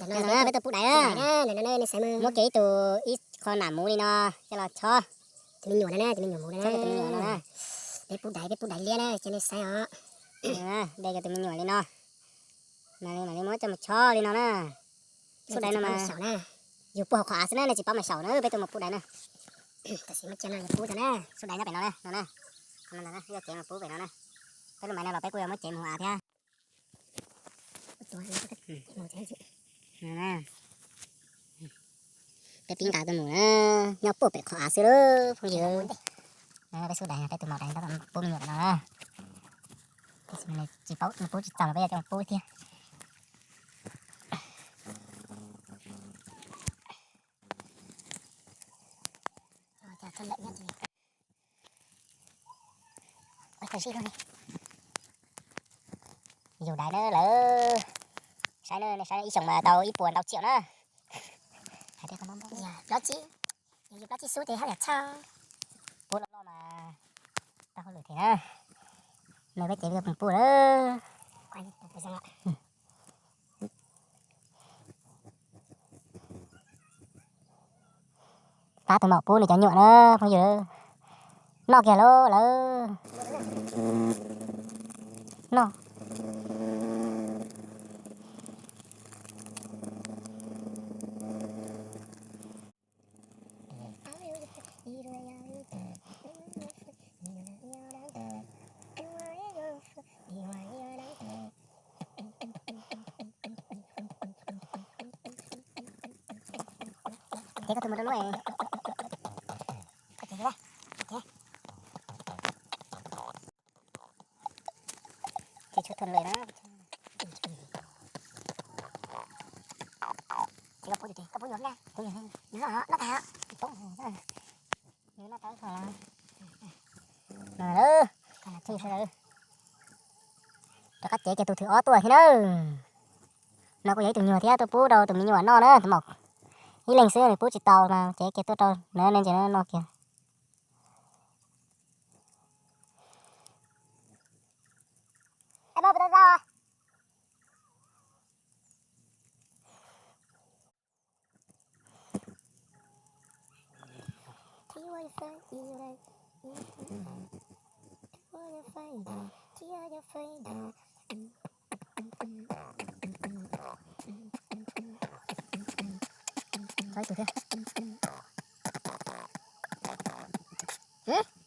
Peb tau pub daiv na. Muab kiag ib tug ib qho nam muv li no coj los chob. Tus me nyuam no na, tus me nyuam muv no na. Peb pub daiv, peb pub daiv liab na, cia nej saib os. De cov tus me nyuam li no. Mam li, mam li muab coj mus chob li no na. Xub daiv no mas yus pub hauv qhov av xwb na, nej tsis paub mas xyaum na, peb tuaj mus pub daiv na. Tam sim no yus pub tau na, xub daiv nyob pem no na, no na. Qhov no ntag na, yog cev mus pub pem no na. Peb lub maiv no los peb kuj yuav muab cev mus hauv av thiab. Peb pib nqa tuaj mus na, nyob puag pem qhov av xwb lawm phooj ywg. Peb xub daiv, peb tus maum daiv tab tom pub me nyuam pem no na. Tab sis nws tsis paub, nws pub tsis txaus, peb yuav coj mus pub thiab. Yus daiv na lawm, saib na, nej saib ib xyoos mas tau ib puas ntau tsiaum na. Plaub tsib, yus plaub tsib xub ces haj yam tshaj. Pub loj loj mas tau hauj lwm thiab na. Nws peb cev pus pus lawm. Pab tus maum pub nws cov nyuam na phooj ywg. Noj kiag lauj lawm. Noj. Ces koj tus mus rau lub, koj ces, ces tshuav thua lawm na. Ces koj pub, koj pub nyuam, nyuam noj tas, poob, noj tas. Rov qab cev kiag tus thib ob tuaj thiab na. No kuj yog ib tug nyuag thiab tuaj pub rau tus me nyuam noj na, tus maum ib leeg xwb nws pub tsis tau mas cev kiag tuaj rau na, nej ntsia no kiag. Tshuav ib tug thiab.